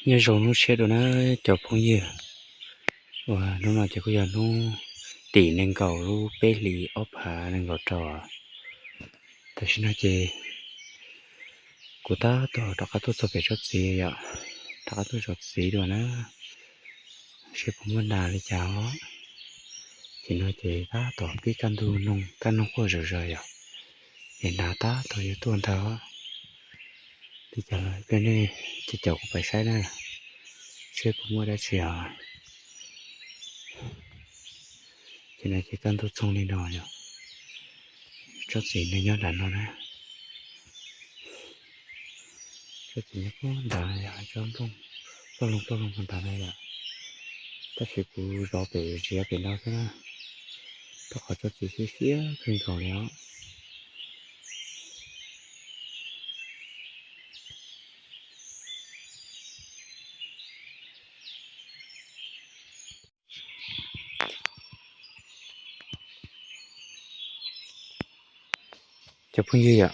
Nyob zoo hnub tshiab dua na cov phooj ywg, uas hnub no ces kuj yog hnub tim nees nkaum lub peb hlis ob phav nees nkaum rau. Tam sim no ces kuv tab tom rov qab tuaj txog pem tsob txiv yom, rov qab tuaj tsob txiv dua na, seb puas muaj nas li cas os. Ces no ces tab tom pib kaj ntug noog, kaj noog quaj zom zaws yom, es nas tab tom yuav tuaj ntag. Li cas los peb nej caum kuv pais saib na, seb puas muaj dab tsi os. Ces no ces kaj ntug txoog li no yom, tsob txiv nws nyob nram no na. Tsob txiv nyob puag nrad yom, tsob nplooj, ploj loog ploj loog puag nrad na yom. Tab sis kuv zov pem ziav pem no xwb na, rau qhov tsob txiv siab siab kawg nkaus li os. Cov phooj ywg yom,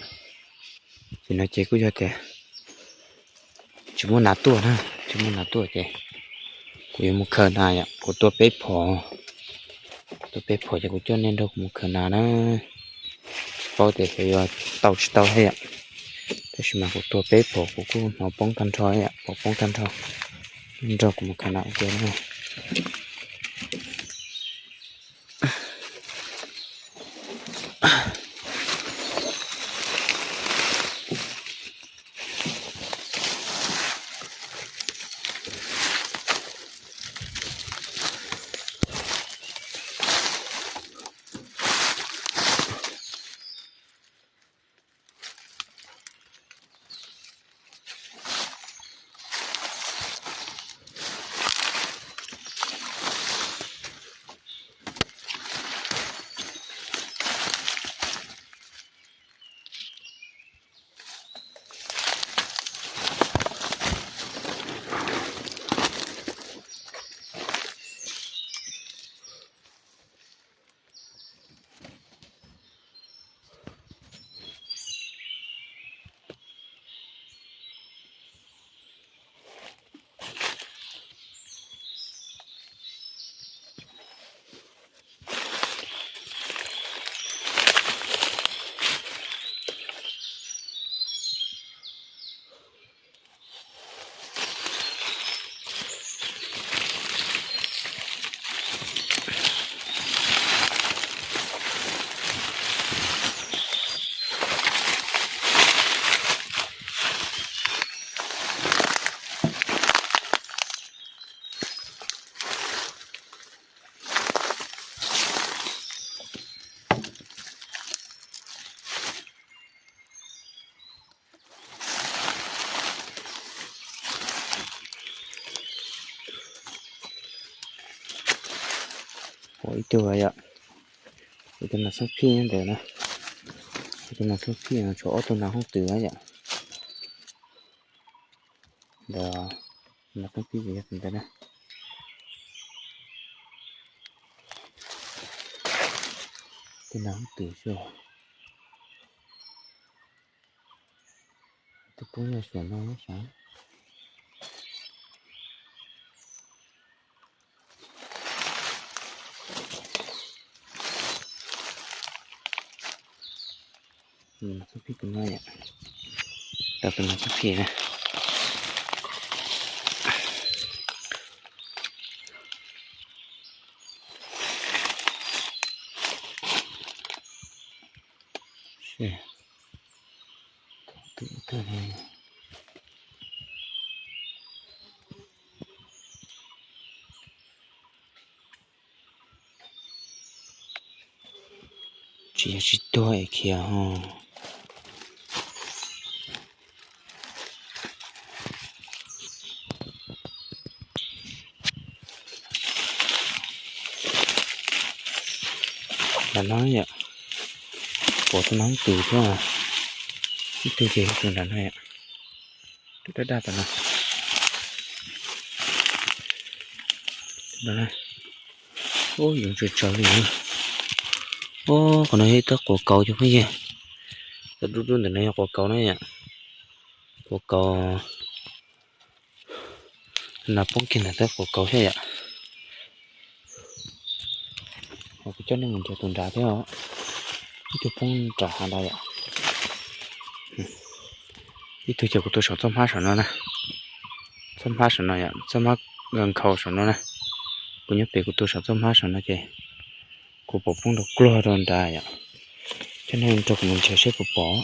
ces no ces kuj yog tias tsis muaj nas tuaj na, tsis muaj nas tuaj ces kuv yuav mus khaws nas yom, kuv tua peb phom, tua peb phom ces kuv coj nej nrog kuv mus khaws nas na. Tsis paub tias xyov yuav tau tsis tau thiab yom, tab sis mas kuv tua peb phom kuv kuj hnov poob tag nrho yom, pom poob tag nrho, nrog kuv mus khaws nas ua ke na. Ua ib tug yom, ib tug nas xoob phij ntawd na, ib tug nas xoob phij no tshuav ob tug nas hooj twm yom. Ntawd nas xoob phij yog tus ntawd na. Tus nas hooj twm xwb. Tus poob nyob saum no sav. Tus nas xoob phij tus no yom. Tau tus nas xoob phij na. Tsis yog tsis tuag es khiav ho. Nram no yom, pom tus nas hooj twm thiab, ib tug ces tus nram no yom, tus daj daj tom no. Ub, yoov tsawv tsawv li. Ub, qhov no yog ib tug quav kauv cov phooj ywg. Cov dub dub ntawm no yog quav kauv na yom. Quav kauv. Nas poob kiag ntawm tej quav kauv thiab yom. Kuv coj nej mus nrhiav tus nrad thiab, ib tug poob nram hav nrad yom. Ib tug ces kuv tua saum txoj hmab saum no na, txoj hmab saum no yom, txoj hmab nkhaus saum no na. Kuv nyob pem kuv tua saum txoj hmab saum no ces kuv pom poob rau kluag rau nrad yom. Coj nej nrog kuv mus nrhiav seb puas pom.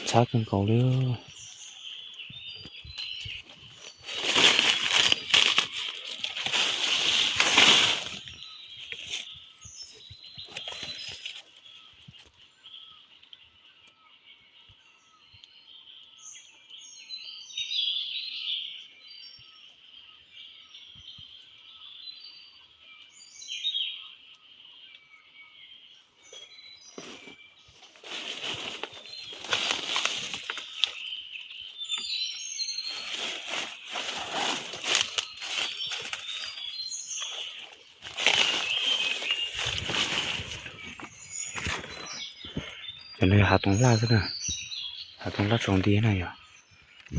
Ntxhab kawg nkaus li. Cov no yog hav toov laj xwb na, hav toov laj tsaus nti na yom.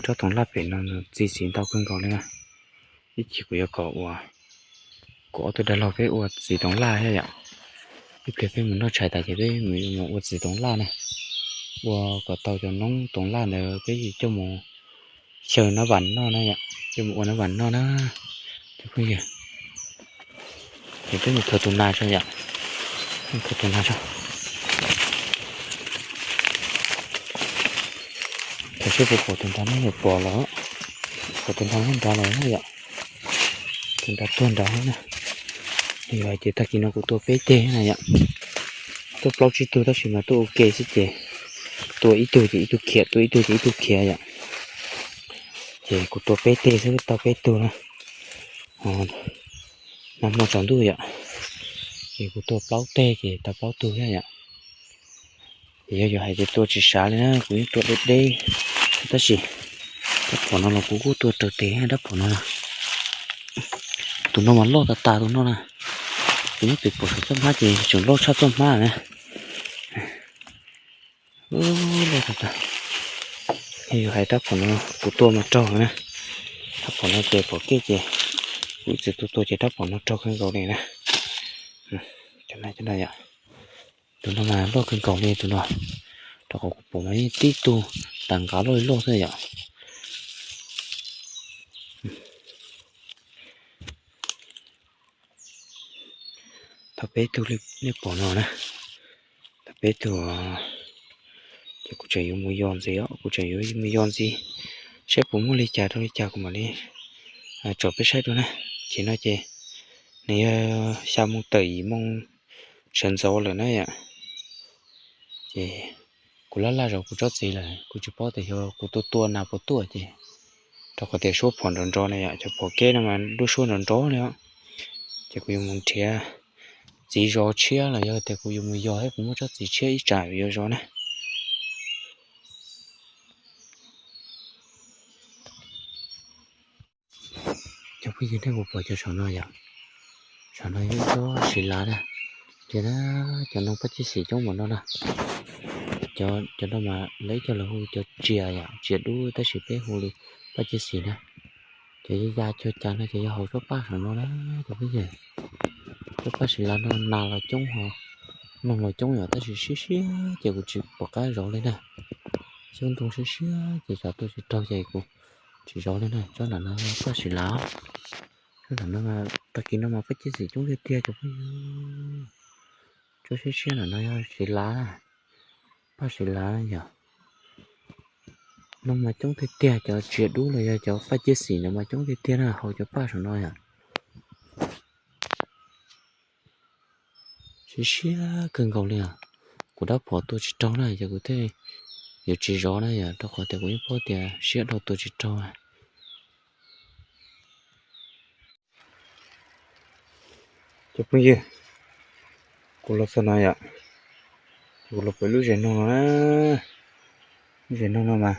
Tsob toov laj pem no nws txi txiv ntau kawg nkaus li na. Ib chim kuv yuav kom ua, kuv ob tug dab laug peb ua txiv toov laj thiab yom. Ib pliag peb mus noj tshais tas ces peb mus ua txiv toov laj na, ua kom tau cov noob toov laj ntawd peb coj mus xyaw nab vam noj na yom, coj mus ua nab vam noj na. Cov phooj ywg, ces peb mus khaws tus nas tso yom, khaws tus nas tso. Khaws seb puas pom tus nrad na, yog pom lawm, pom tus nrad nyob nrad lawm na yom. Tus nrad tuag nrad na. Yog hais tias tag kis no kuv tua peb teg na yom, tuaj plaub tsib tug tab sis mas tuaj ua ke xwb ces tua ib tug ces ib tug khiav, tua ib tug ces ib tug khiav yom. Ces kuv tua peb teg xwb tau peb tug na. Nag hmo tsaus ntuj yom, ces kuv tua plaub teg ces tau plaub tug thiab yom. Ces yog yuav hais tias tua tsis sav li na, kuv yeej tua deb deb, tab sis rab phom no los kuv kuj tua raws tes rab phom no. Tus no mas loj tas tas tus no na, kuv nyob pem pom saum txoj hmab ces tseem loj tshaj txoj hmab na. Loj tas tas. Yog yuav hais rab phom no kuv tua mas raug na, rab phom no ces pom kev ces kuv ib txwm tua tua ces rab phom no raug kawg nkaus li na. Cov no yom, tus no mas loj kawg nkaus li tus no, rau qhov kuv pom mas yeej tib tug tas nqa loj li loj xwb yom. Tau peb tug li nej pom no na, tau peb tug, ces kuv tseem yuav mus yos ntxiv os, kuv tseem yuav mus yos ntxiv saib puas muaj li cas rau li cas kuv mam li tsom peb saib dua na. Ces no ces nws yog xya moo tawm yim moo sawv ntxov lawm na yom. Ces kuv laj laj zov kuv tsob txiv lawm, kuv tsis paub tias xyov kuv tua tua nas puas tuaj ces, rau qhov tias suab phom nrov nrov na yom, cov phom kev no mas lub suab nrov nrov li os. Ces kuv yuav mus nrhiav txiv zov tshiab los yog tias kuv yuav mus yos thiab kuv muaj tsob txiv tshiab ib tsam yuav zov na. Cov phooj ywg, nej puas pom cov saum no yom? Saum no yog ib tsob siv lav na. Ces na, cov noog paj ciej xim coob npaum no na. Cov no mas lawv ib co lawv hu cov tsias yom, tsias dub tab sis peb hu li paj ciej xim na. Cov ya ya cuag cas no ces yog hauv tsob paj saum no na cov phooj ywg. Tsob paj siv lav no nas los coob ho noog los coob yom, tab sis siab siab ces kuv tsis pom qab zov li na. Xyoob ntoo siab siab ces xyov tua tsis raug ces kuv tsis zov li na. Tsob nram no paj siv lav, tsob nram no, tag kis no mas paj ciej xim coob tiag tiag cov phooj ywg. Tsob siab siab nram no yog siv lav, paj siv lav yom. Noog mas coob tiag tiag, cov tsias dub los yog cov paj ciej xim no mas coob tiag tiag na, hauv cov paj saum no yom. Siab siab kawg nkaus li os. Kuv rab phom tua tsis raug na ces kuv thiaj yuav tsis zov na yom, rau qhov tias kuv yeej paub tias siab dhau tua tsis raug. Cov phooj ywg, kuv los txog no yom, kuv los pem lub zes noog no na. Lub zes noog no mas,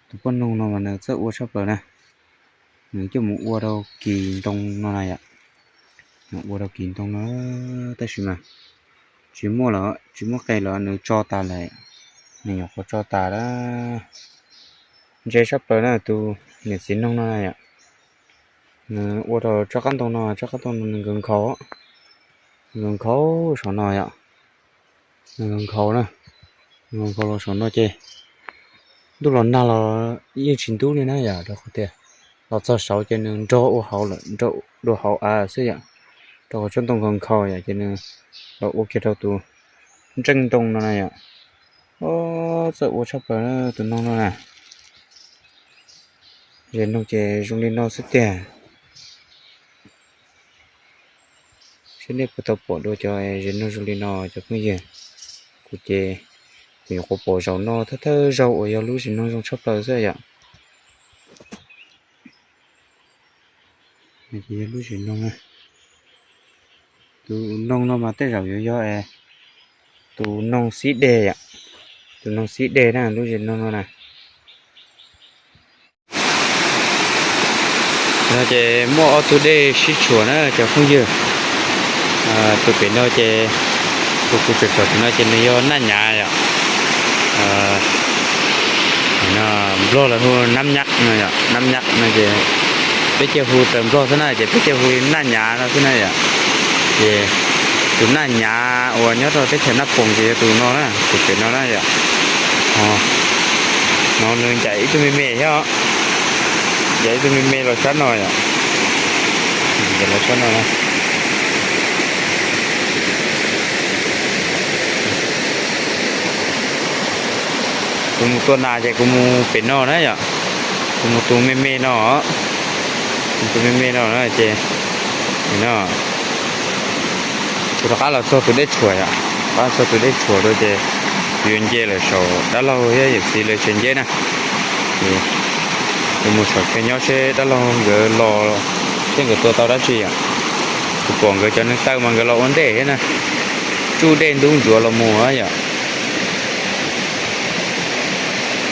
tus poj noog no mas nws txawj ua tshaj plaws na. Nws coj mus ua rau kis ntoo no na yom. Nws ua rau kis ntoo no, tab sis mas tsis muaj lawm, tsis muaj qe lawm, nws tso tas lawm. Nws nyuam qhuav tso tas lawm. ntse sab plaws na tus niam txiv noog no na yom. Nws ua rau tsob qab ntoo no, tsob qab ntoo no nws nkhaus nkhaus, nws nkhaus nkhaus saum no yom. Nws nkhaus nkhaus na, nws nkhaus nkhaus los saum no ces ntuj los nag los yeej tsis ntub li na yom, rau qhov tias los txog saud ces nws nrog ua hauv lawm, nrog dua hauv av xwb yom. Rau qhov tsob ntoo nkhaus nkhaus yom, ces nws los ua kiag rau tus nreej ntoo no na yom. Txawj ua tshaj plaws tus noog no na. Zes noog ces zoo li no xwb tiag. Seb nej puas tau pom dua cov zes noog zoo li no cov phooj ywg. Kuv ces kuv nyuam qhuav pom zaum no thawj thawj zaug uas yog lub zes noog zoo tshaj plaws xwb yom. Ces yog lub zes noog na. Tus noog no mas tej zaum yuav yog tus noog xib deg yom. Tus noog xib deg na lub zes noog no na. No ces muaj ob tug dej sib tshuam na cov phooj ywg. Tus pem no ces, tus kuv tsom tsom tus no ces nws yog naj nyav yom. Nplog lawv hu nab nyab no yom, nab nyab no ces peb cia hu raws nplog xwb na ces peb cia hu li naj nyav no xwb na yom. Ces tus naj nyav uas nyob rau teb chaws Naj Poos ces yog tus no na, tus pem no na yom. No nws ncaim ib tug me me thiab, ncaim ib tug me me los sab no yom. Ncaim los sab no na. Kuv mus tua nas ces kuv mus pem no na yom. Kuv mus tus me me no, mus tus me me no na ces no kuv rov qab los txog tus dej tshuam yom. Rov qab txog tus dej tshuam rau ces kuv yuav nce lawm saum dab laug thiab yawm txiv lawv tsev nceb na. Kuv mus saum chaw nyob seb dab laug nkawd los, seb nkawd tua tau dab tsi yom. Kuv pom nkawd cov neev taw mas nkawd los ua ntej thiab na. Tsuj dej ntub ntsuav los mus yom.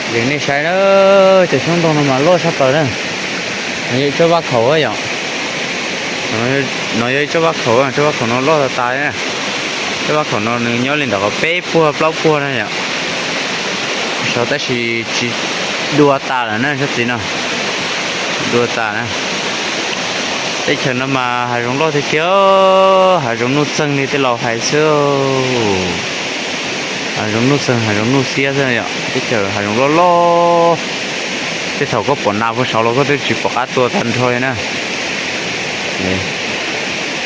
Ces nej saib na, cov xyoob ntoo no mas loj tshaj plaws na. No yog ib tsob vaj khaum yom. No yog ib tsob vaj khaum, tsob vaj khaum no loj tas tas na. Tsob vaj khaum no nws nyob li ntawm qhov peb puag plaub puag na yom. Saud tab sis tsis dua tas lawm na tsob txiv no. Dua tas na. Teb chaws no mas hav zoov loj tiag tiag, hav zoov nuj txeeg li tej laus hais xwb. Hav zoov nuj txeeg, hav zoov nuj xiab xwb yom, teb chaws hav zoov loj loj. Tej thaum koj pom nas puag saud los koj twb tsis pom qab tua tag nrho li na.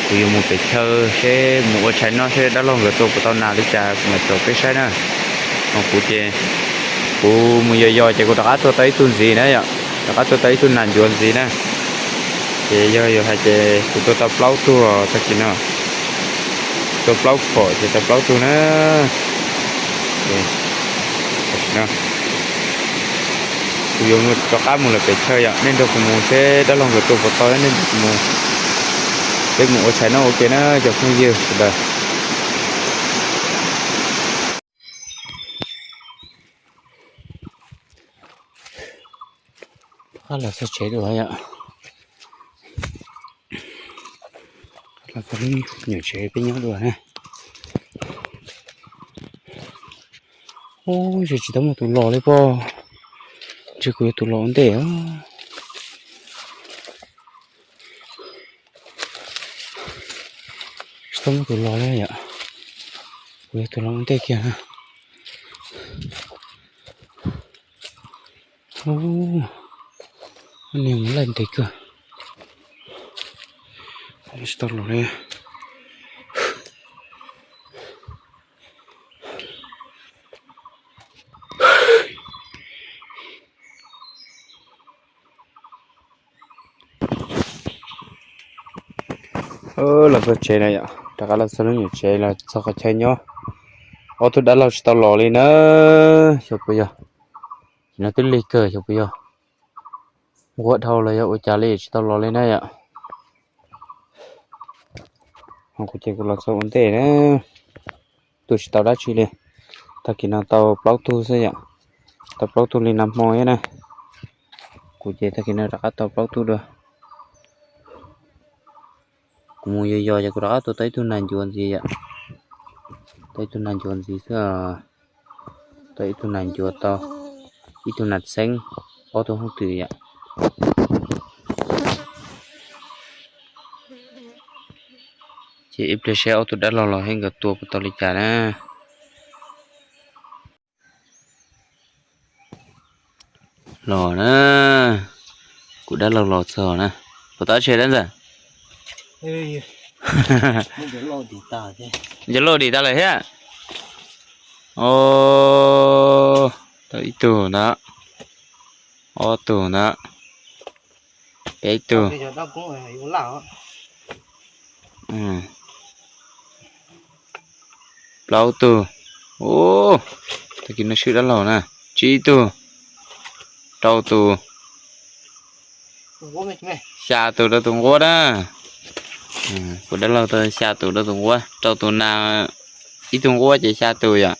Kuv yuav mus pem chaw seb mus ua tshais noj seb dab laug nkawd tua puas tau nas li cas kuv mam tso peb saib na. Ho kuv ces kuv mus yos yos ces kuv rov qab tua tau ib tug ntxiv na yom, rov qab tua tau ib tug nas ncuav ntxiv na. Ces yog yus hais ces kuv tua tau plaub tug los tag kis no. Tua plaub phom ces tau plaub tug na. Tam sim no kuv yuav rov qab mus lawm pem chaw yom, nej nrog kuv mus seb dab laug nkawd tua puas tau, nej nrog kuv mus, peb mus ua tshais noj ua ke na cov phooj ywg sawv daws. Qab los txog tsev dua yom. Los txog lub nyuam tsev peb nyob dua na. Ub, ntshe tsis tau muaj tus los li pob. Ntshe kuv yog tus los ua ntej. Tsis tau muaj tus los li yom. Kuv yog tus los ua ntej kiag na. Ub, niag mus laij ntev kawg. Tsis tau los li. Los txog tsev na yom, rov qab los txog lub nyuam tsev los txog qhov chaw nyob. Ob tug dab laug tsis tau los li na, xyov puas yog, no twb lig kawg xyov puas yog nquag dhau los yog ua cas li tsis tau los li na yom. Ho kuv ces kuv los txog ua ntej na, tua tsis tau dab tsi li. Tag kis no tau plaub tug xwb yom, tau plaub tug li nag hmo thiab na. Kuv ces tag kis no rov qab tau plaub tug dua. Kuv mus yos yos ces kuv rov qab tua tau ib tug nas ncuav ntxiv yom. Tau ib tug nas ncuav ntxiv xwb. Tau ib tug nas ncuav, tau ib tug nas txheeb. ob tug hooj twm yom. Ces ib pliag saib ob tug dab laug los thiab nkawd tua puas tau li cas na. Los na, kuv dab laug los txog na. Puas tau dab tsi dab ntxawg? Nco loj dim tas lawm thiab. Tau ib tug ntawd, ob tug ntawd, peb tug, plaub tug. Tag kis no swb dab laug na, tsib tug, rau tus, xya tus rau tus nquab na. Kuv dab laug tau xya tus rau tus nquab, rau tus nas ib tug nquab ces xya tus yom.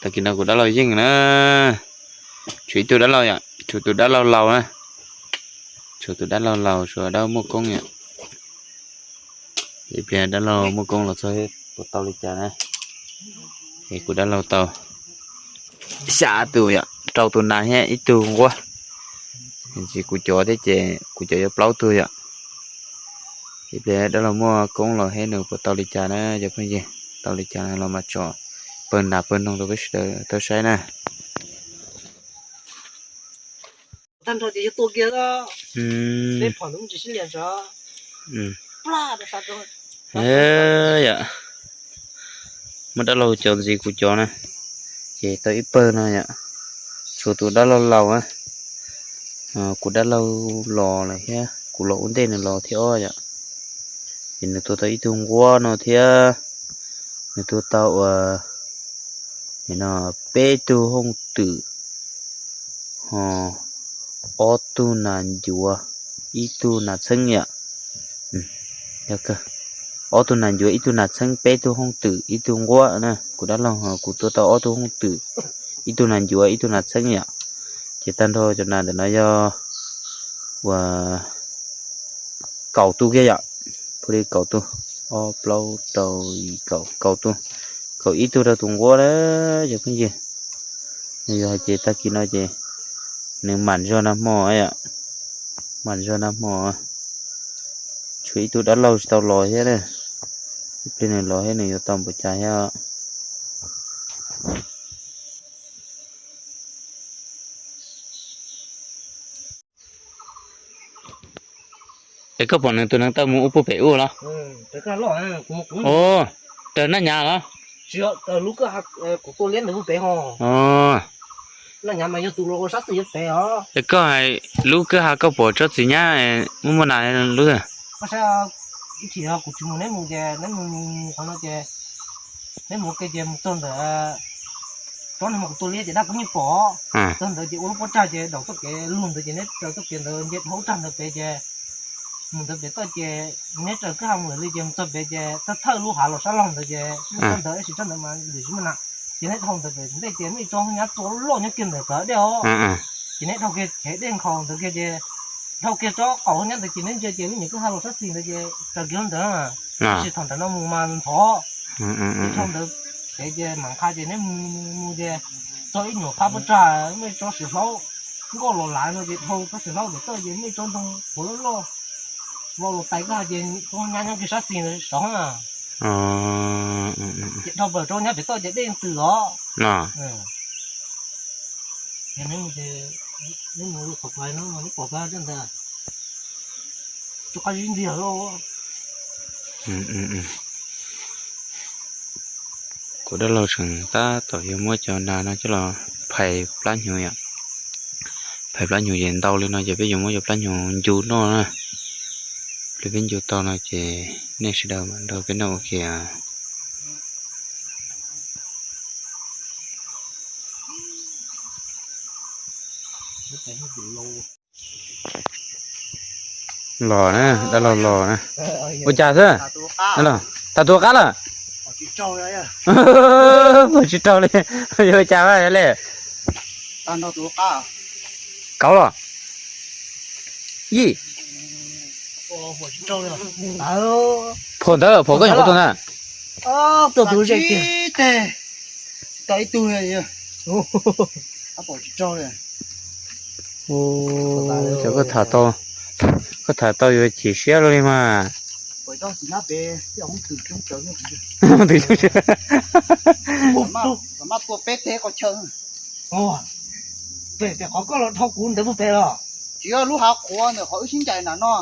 Tag kis no kuv dab laug yeej na. Tshuav ib tug dab laug yom, tshuav tus dab laug laus na. Tshuav tus dab laug laus, tshuav dab laug Muaj Koob yom. Ib pliag dab laug Muaj Koob los txog puas tau li cas na. Es kuv dab laug tau xya tus yom, rau tus nas thiab ib tug nquab. Ces kuv cov thiab ces kuv cov yuav plaub tug yom. Ib pliag dab laug Muaj Koob los thiab nws puas tau li cas na cov phooj ywg. Tau li cas los mas tso pawg nas pawg noog rau peb sawv daws tau saib na. Tag nrho ces yog tua kiag, peb phom ntawd tsis sib liam ntsoov. Yom, muab dab laug cov ntxiv kuv cov na, ces tau ib pawg no yom, tshuav tus dab laug laus na. Kuv dab laug los lawm thiab, kuv los ua ntej nws los thiab os yom. Ces nws tua tau ib tug nquab no thiab, nws tua tau uas no peb tug hooj twm, ho ob tug nas ncuav, ib tug nas txheeb yom. Ob tug nas ncuav, ib tug nas txheeb, peb tug hooj twm, ib tug nquab na. Kuv dab laug kuv tua tau ob tug hooj twm, ib tug nas ncuav, ib tug nas txheeb yom. Ces tag nrho cov nas ntawm no yog uas kaum tus kiag yom. Pub li kaum tus, ob plaub rau yim kaum, kaum tus, kaum ib tug rau tus nquab na cov phooj ywg. Nws yog hais tias tag kis no ces nws mam zog nag hmo, mam zog nag hmo. Tshuav ib tug dab laug tsis tau los thiab na, ib pliag nws los thiab nws yuav tau npaum cas thiab. Es koj pom nws tus neeg tawj mus ua puag pem ub los? Raws Naj Nyav los? Es koj hais lub kwj ha koj pom tsob txiv nyab muaj muaj nas lub? Kuv tsis mus, neb mus ces neb mus qhov no ces neb mus ua ke ces mus txog ntawm tsob niag mas kuv tua liab ces dab kuv yeej pom. Txog ntawd ces ua lub pob tsag ces daum txoj kev lug ntawd ces neb raws txoj kev ntawd nce dhau ub rag ntawd pem ces mus ntawd pem toj ces neb raws kwj ha mus lawm li ces mus txog pem ces thawj thawj lub hav los sab laug ntawd ces tsob ntawd tab sis tsob ntawd mas lwm tsis muaj nas. Ces neb dhau ntawd pem ntej ces muaj ib tsob nyab tua loj nyob kiag ntawm plawv dej os. Ces neb dhau kiag chev dej nkhaus ntawd kiag ces dhau kiag tsob qaum nyab ntawd ces neb ntsia ces lub nyuam kwj ha los sab xis ntawd ces raws kiag ntawd. Tab sis thaum ntawd no mus mas ntxhov. Ces dhau ntawd pem ces mam nqha ces neb mus mus ces txog ib nyuam phab pob tsag muaj ib tsob sim hlaub nkauj los lav no ces dhau tsob sim hlaub pem toj ces muaj ib tsob ntoo puav loj loj vau los tais kwj ha ces tsob nyab nyob kiag sab xis ntawd saud na. Ces dhau plaws tsob nyab pem toj ces dej twm os. Ces neb mus ces neb mus qhov pais no mas neb pom pab ntawd rov qab zib ntxiag lauj. Kuv dab laug tseem tab tom yuav muab cov nas no coj los phais plab hnyuv yom. Phais plab hnyuv ces ntau li no ces peb yuav muab cov plab hnyuv ncu noj na. Pliag peb ncu tau no ces nej sawv daws mam nrog peb noj ua ke. Los na, dab laug los na. Ua cas xwb? Tag tus qab lawm. Pom tsis raug li. Yuav ua cas li? Kauv los? Yij. Phom ntawd, phom koj nyuam qhuav tua ntawd. Tus ze kiag. Tsis tau ib tug li. Pom tsis raug li. Cov koj tham tau, koj tham tau yuav chim siab luaj li mas. Twb qhov koj los dhau kuv ntawd puas pem los? Tsis yog lub hav qhuav ntawm qhov wb sib ncaim na no.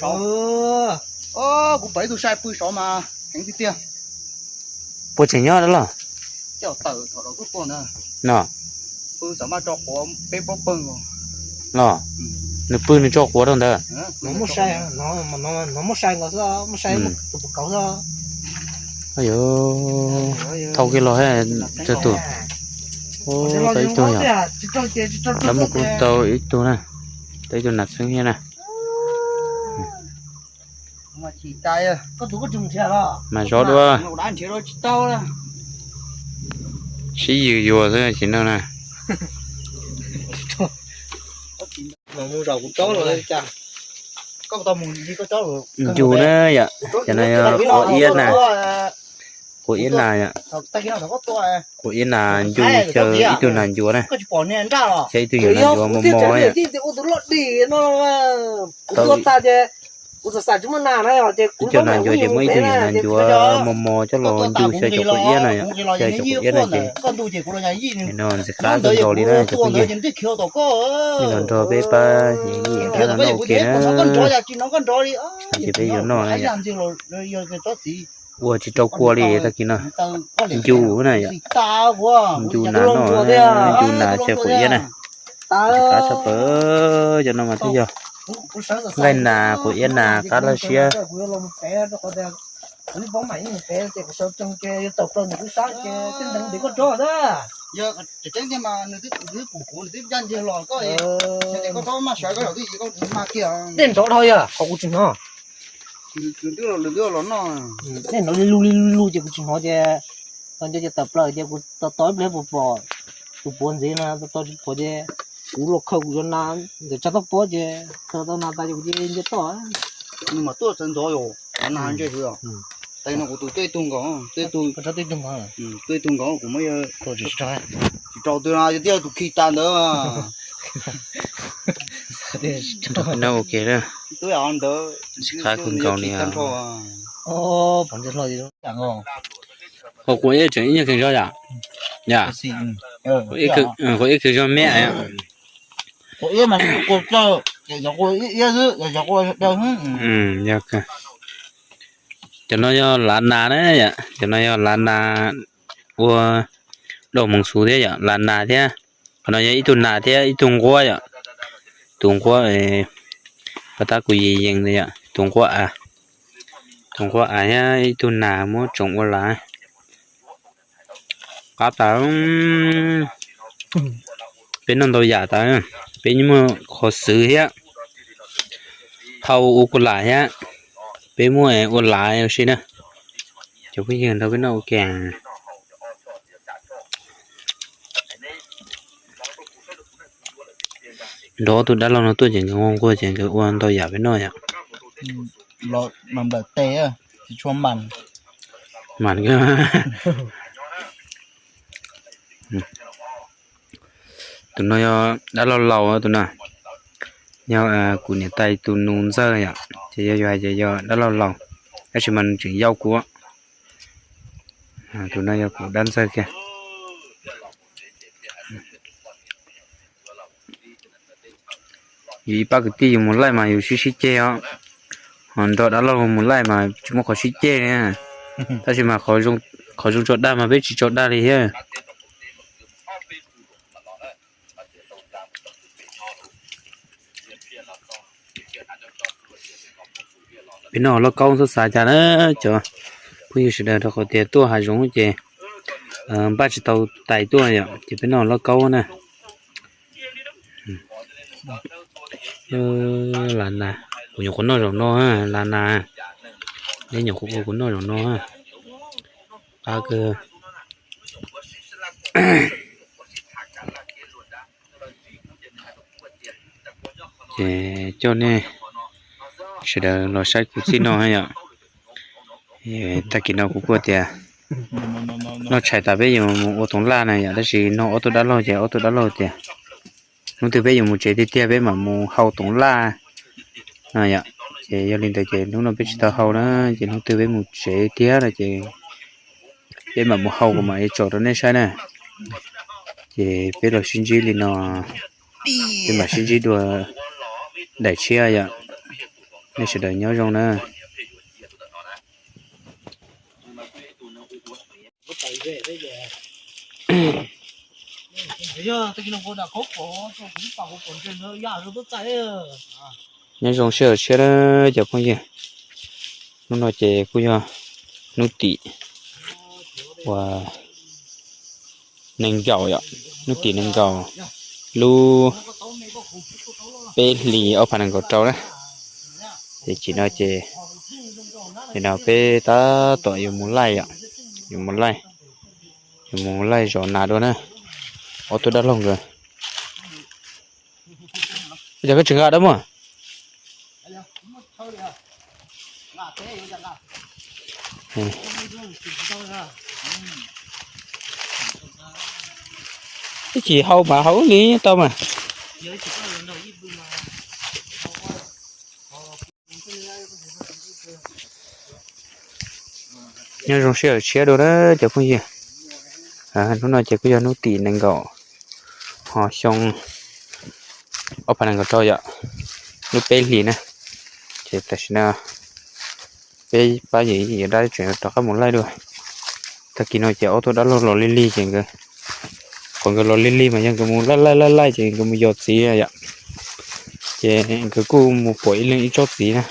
Kuv pom ib tug sai pw saud mas heev tiag tiag. Puas tseem nyob dab laug? Coj tawm thaum tuaj tuaj ntawd. No. Pw xav maj tso quav peb pob pawg nkaus. Los, nws pw nws tso quav rau ntawd. No muab sai, no muab sai nkaus xwb, muab sai tus puas kauv xwb. Thauj kiag los, tau tus, tau ib tug yog, lawv muab kuv tau ib tug na, tau ib tug nas txheeb thiab na. Mas zov dua, sib yws yuas xwb ces no na. Ncu na yom, cov no yog quav iab na, quav iab na yom. Quav iab na ncu xyaw ib tug nas ncuav na, xyaw ib tug nyuam nas ncuav mos mos yom. Ib co nas ncuav ces muab ib tug nyuam nas ncuav mos mos coj los ncu xyaw cov quav iab na yom, xyaw cov quav iab na ces no ntxim qab kawg nkaus li na cov phooj ywg. Los nrog peb pab yam dab laug noj ua ke na, ces peb yuav noj na yom. Ua tsis rau kua li tag kis no. Ncu na yom, ncu nas noj, ncu nas xyaw quav iab na. Qab tshaj plaws, cov no mas twb yog nqaij nas quav iab nas qab laj siab. Nej nrov dhau yog qhov kuv tsis hnov. Nej nrov li lug li lug ces kuv tsis hnov ces, nco ces tawm plaws ces kuv tos tos ib pliag puas pom tus puav ntxiv no, tos tos tsis pom ces kuv los khaws kuv cov nas ntawm tsag toj pob ces khaws tau nas tas ces kuv cia li nce toj. Nws mas tuaj txawv ntxov yom, nas ntshe xwb. Tes no kuv tus tuaj ib tug nkaus, tuaj ib tug nkaus kuv muab, tsis rau twg no yog tiag tus khi tas ntawd. Noj ua ke, sib qab kawg nkaus li. Ho quav iab tseem ib nyuag kheev zog yom. Quav iab kheev zog me. Cov no yog lav nas na yom, cov no yog lav nas ua dau moos xuv thiab yom, lav nas thiab. Qhov no yog ib tug nas thiab ib tug nquab yom. Tus nquab, pas tab kuv yees yees ntawd yom, tus nquab av, tus nquab av thiab ib tug nas muab tsoom ua lav. Qab tas, peb noj ntau yam tas, peb muaj qhov xwv thiab, thau ua kuv lam thiab, peb muaj ua lav ua si na. Cov phooj ywg nrog peb noj ua ke. Nrog ob tug dab laug no tuaj ces nkawd nquag nquag ces nkawd ua ntau yam peb noj yom. Mas tus no yog dab laug laus tus no, yog kuv niam tais tus nus ntxawg yom, ces yog yus hais ces yog dab laug laus, tab sis mas nws tseem yau kuv. Tus no yog kuv dab ntxawg kiag. Yus ib pab kwv tij yus mus laij mas yus sib sib ceg os, ho nrog dab laug mus laij mas tsis muaj qhov sib ceg li. Tab sis mas qhov zoo tso dag mas peb tsis tso dag li thiab. Peb noj lauj kaub xwb xav cas na cov phooj ywg sawv daws, rau qhov tias tuaj hav zoov ces npaj tsis tau tais tuaj yom, ces peb noj lauj kaub na. Las nas, kuv nyuam qhuav noj zaum no, las nas, neb nyuam qhuav ua kuv noj zaum no. Qab kawg. Ces coj nej sawv daws los saib kuv txij no yom. Tag kis no kuv kuj tias noj tshais tas peb yuav mus ua toov laj na yom, tab sis nug ob tug dab laug ces ob tug dab laug tias Hnub twg peb yuav mus tsev tiag tiag peb mam mus hau toov laj no yom. Ces yog li ntawd ces hnub no peb tsis tau hau na, ces hnub twg peb mus tsev tiag no ces peb mam mus hau kuv mam li tsom rau nej saib na. Ces peb los sib ntsib li no, peb mam sib ntsib dua daim tshiab yom. Nej sawv daws nyob zoo na. Nyob zoo sij hawm tshiab na cov phooj ywg. Hnub no ces kuj yog hnub tim uas nees nkaum yom, hnub tim nees nkaum lub peb hlis ob phav nees nkaum rau na. Ces tsim no ces nim no peb tab tom yuav mus laij yom, yuav mus laij, yuav mus laij zov nas dua na. Ob tug dab laug nkawd, ua cas koj tsis nqa dab muag? Ib chim hau mas hau ib li tau mas. Nyob zoo sij hawm tshiab dua na cov phooj ywg. Hnub no ces kuj yog hnub tim nees nkaum ho xyoo ob phav nees nkaum rau yom, lub peb hlis na. Ces tam sim no peb pab yawm yij yawm dab tseem rov qab mus laij dua. Tag kis no ces ob tug dab laug los lig lig ces nkawd, qhov nkawd los lig lig mas yog nkawd mus laij laij laij laij ces nkawd mus yos txiv yom. Ces nkawd kuj mus pom ib leeg ib tsob txiv na.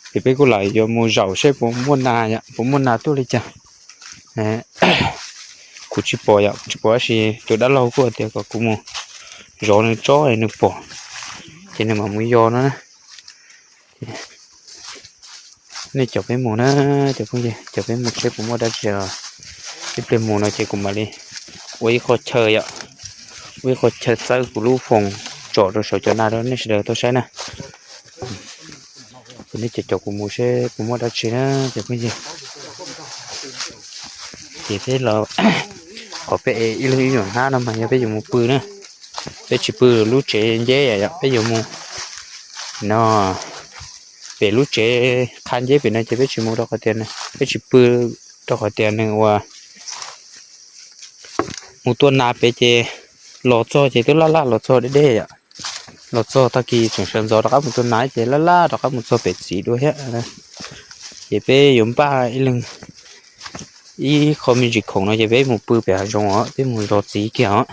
Ces peb kuj lam yuav mus zaum seb puas muaj nas yom, puas muaj nas tuaj li cas. Kuv tsis pom yom, kuv tsis pom tab sis tus dab laug kuj hais tias kom kuv mus zov nws tsob es nws pom, ces nws mam mus yos no na. Nej caum peb mus na cov phooj ywg, caum peb mus seb puas muaj dab tsi os. Ib pliag mus no ces kuv mam li ua ib qho chaw yom, ua ib qho chaw txawb kuv lub foos tsom rau saum cov nas rau nej sawv daws tau saib na. Ces nej caum caum kuv mus seb puas muaj dab tsi na cov phooj ywg. Ces peb los, qhov peb ev ib leeg ib nyuam hnab no mas yog peb yuav mus pw na. Peb tsis pw lub tsev nceb yom, peb yuav mus no pem lub tsev qha nceb pem no ces peb tsis mus rau qhov tias, peb tsis pw rau qhov tias nws ua mus tua nas pem ces los txog ces twb laj laj los txog deb deb yom. Los txog tag kis tseem sawv ntxov rov qab mus tua nas ces laj laj rov qab mus txog pem txiv dua thiab. Ces peb yuav npaj ib leeg ib qho me ntsis khoom no ces peb mus pw pem hav zoov os, peb mus zov txiv kiag os.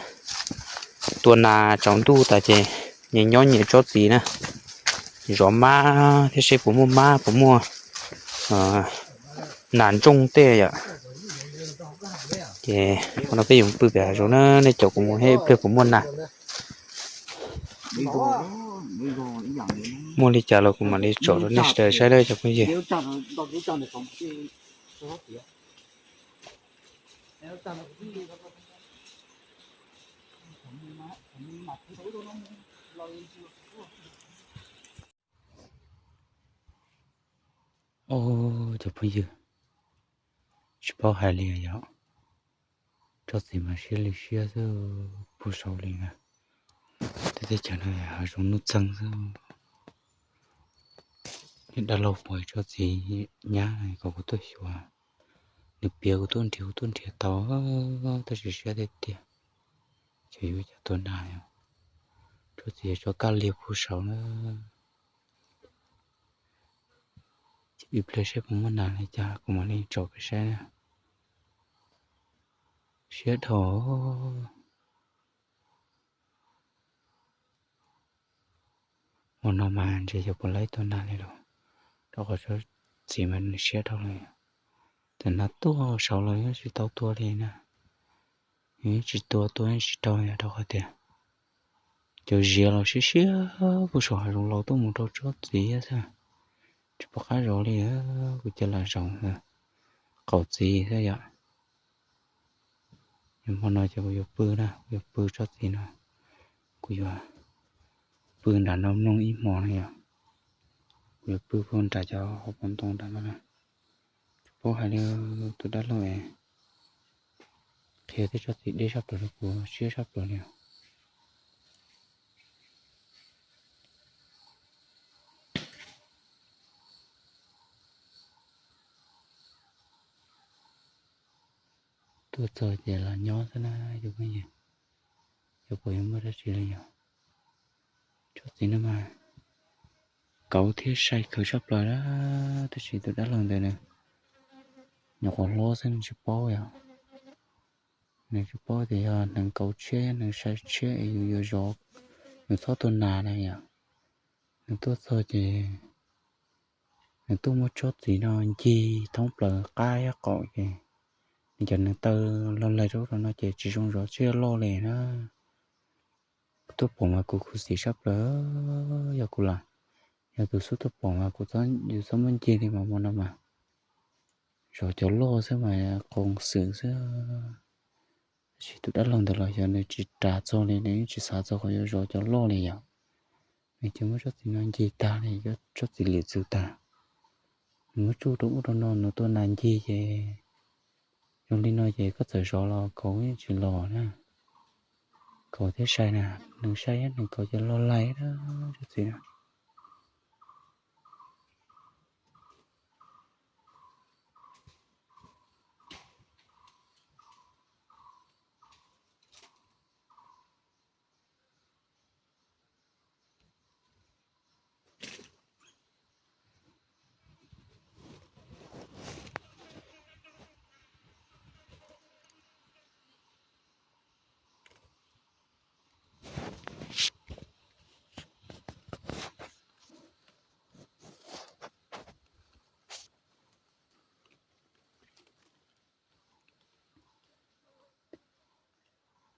Tua nas tsaus ntuj tas ces nyias nyob nyias tsob txiv na, zov mab thiab seb puas muaj mab puas muaj nas ntsooj tej yom. Ces qhov no peb yuav pw pem hav zoov na, nej caum kuv mus seb ib pliag puas muaj nas. Muaj li cas los kuv mam li tsom rau nej sawv daws saib na cov phooj ywg. Os, cov phooj ywg, tsis paub hais li yom, tsob txiv mas siab li siab xwb, puag saud li na. Tej teb chaws no hav zoov nuj txeeg xwb. Niag dab laug pom tsob txiv nyab kom kuv tuaj xyuas, nws piav kuv tuaj nrhiav, kuv tuaj nrhiav tau, tab sis siab tiag tiag. Ces yuav ua cas tua nas, tsob txiv tsob kaj liag puag saud na. Ib pliag seb puas muaj nas li cas kuv mam li tsom peb saib na. Siab dhau. Hmo no mas ntshe yuav puas laib tua nas li los, rau qhov tsob txiv mas nws siab dhau lawm. Tam nas tuaj saud los yeej tsis tau tua li na. Yeej tsis tua, tua yeej tsis tau yom, rau qhov tias cov ziav los siab siab puag saum hav zoov los tuaj mus rau tsob txiv xwb. Tsis pom qab zov li, kuv cia lam zaum qaum txiv xwb yom. Hmo no ces kuv yuav pw na, kuv yuav pw tsob txiv no, kuv yuav pw nram no mloog ib hmo na yom. Kuv yuav pw puag nram cov hauv paus ntoo nram no na. Tsis paub hais li, tus dab laug qhia tej tsob txiv deb sab plaws rau kuv siab sab plaws li. Tuaj txog ces los nyob xwb na cov phooj ywg. Cov pom yuav muaj dab tsi li yog tsob txiv no mas kauv thiab sai kawg tshaj plaws na. Tab sis tus dab laug ntawd nws nyuam qhuav hlob xwb nws tsis paub yom. Nws tsis paub tias yog hneev kauv tshiab hneev sai tshiab es yus yuav zov, yus txhob tuaj nas na yom. Nws tuaj txog ces nws tuaj muab tsob txiv no ncig thoob plaws qab ib qaum ces nws cov hneev taw log laig rau ub rau no ces tsis zoo zov tshiab loj li na. Kuv tuaj pom mas kuv khuv xim tshaj plaws, yog kuv los yog tus xub tuaj pom mas kuv yus txhob muab ncig li mas hmo no mas zov cov loj xwb mas qoos xwm xwb. Tab sis tus dab laug ntawd los yog nws tsis ras txog li nws yeej tsis xav txog qhov yuav zov cov loj li yom. Nws cia muab tsob txiv no ncig tag li, tsob txiv lwm txwv tag. Nws muab tsuj rau ub rau no nws tuaj nas ncig ces zoo li no ces koj txawm zov los kauv yeej tsis los na. Kauv thiab sai na, nws sai thiab nws kauv ces log laig na tsob txiv na.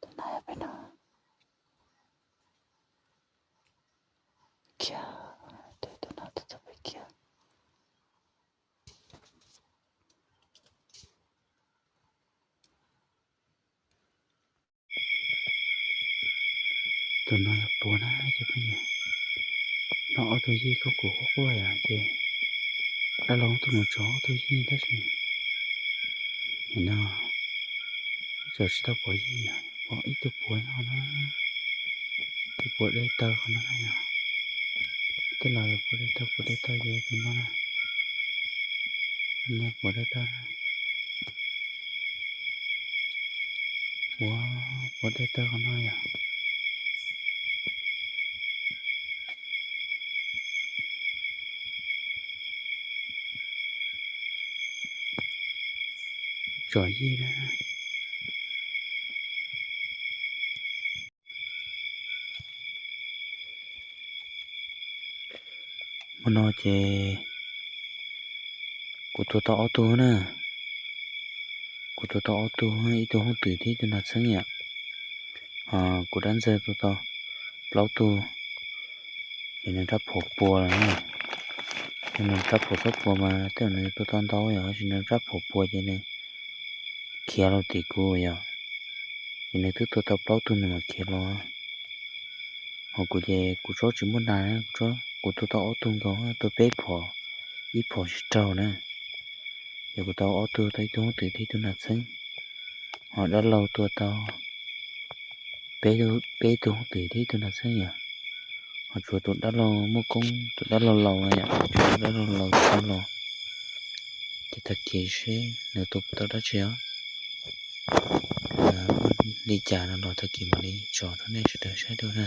Tus no yog pem no. Kiag, tus no tuaj txog pem kiag. Tus no yog puav na cov phooj ywg. No ob tug yij kuj kuv quaj quaj yom ces dab laug tuaj mus tso ob tug yij tab sis nim no tseem tsis tau pom yij yom, pom ib tug puav no na. Tus puav dai taw qhov no na yom. Tej laus puav dai taw, puav dai taw ces tus no na. Puav dai taw, puav, puav dai taw qhov no yom. Tsom yij na. Hmo no ces kuv tua tau ob tug na. Kuv tua tau ob tug, ib tug hoob twm thiab ib tug nas txheeb yom. Ho kuv dab ntxawg tua tau plaub tug, ces nws rab phom puas lawm na. Nws rab phom txhob puas mas tej zaum nws tua tau ntau yom, tab sis nws rab phom puas ces nws khiav los tim kuv yom. Ces nws twb tua tau plaub tug nws mam khiav los. Ho kuv ces kuv tsob tsis muaj nas, kuv tua tau ob tug nkaus, tua peb phom, ib phom tsis raug na. Ces kuv tau ob tug, tau ib tug hoob twm thiab ib tug nas txheeb. Ho dab laug tua tau peb, peb tug hoob twm thiab ib tug nas txheeb yom. Ho tshuav tus dab laug muaj koob, tus dab laug laus yom, tshuav tus dab laug laus tau los. Ces tag kis seb nws tua tau dab tsi os. Muaj li cas no los tag kis mam li tso rau nej sawv daws saib dua na.